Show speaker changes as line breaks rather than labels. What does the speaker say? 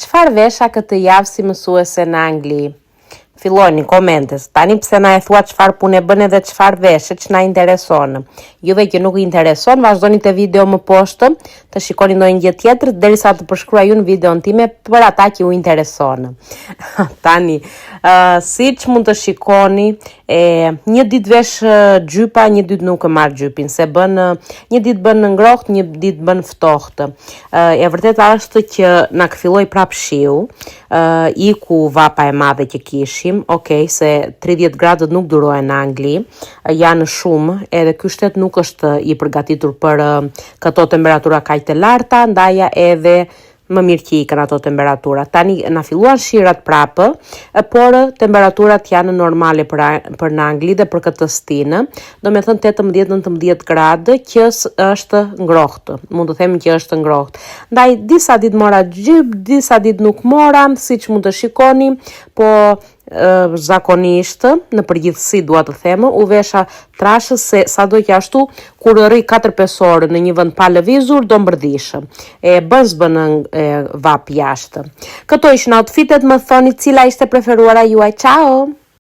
Çfarë vesha këtë javë si mësuese në Angli? Fillojnë komentet. Tani pse na e thua çfarë pune bën edhe çfarë veshe, ç'na intereson. Juve që nuk intereson, vazhdoni te video më poshtë, të shikoni ndonjë gjë tjetër derisa të përshkruaj unë videon time për ata që u intereson. Tani, uh, siç mund të shikoni, e një ditë vesh xhypa, një ditë nuk e marr xhypin, se bën një ditë bën ngrohtë, një ditë bën ftohtë. E vërteta është që na filloi prap shiu, iku vapa e madhe që kishim, ok, se 30 gradët nuk durohen në Angli, janë shumë, edhe ky shtet nuk është i përgatitur për këto temperatura kaq të larta, ndaja edhe më mirë që ikën ato temperatura. Tani na filluan shirat prapë, por temperaturat janë normale për, për në Angli dhe për këtë stinë, domethënë 18-19 gradë që është ngrohtë. Mund të themi që është ngrohtë. Ndaj disa ditë mora xhyp, disa ditë nuk mora, siç mund të shikoni, po zakonisht në përgjithësi dua të them, u vesha trashë se sado që ashtu kur rri 4-5 orë në një vend pa lëvizur do mbërdhish. E bën s'bën vapë jashtë. Këto ishin outfitet, më thoni cila ishte preferuara juaj. Ciao.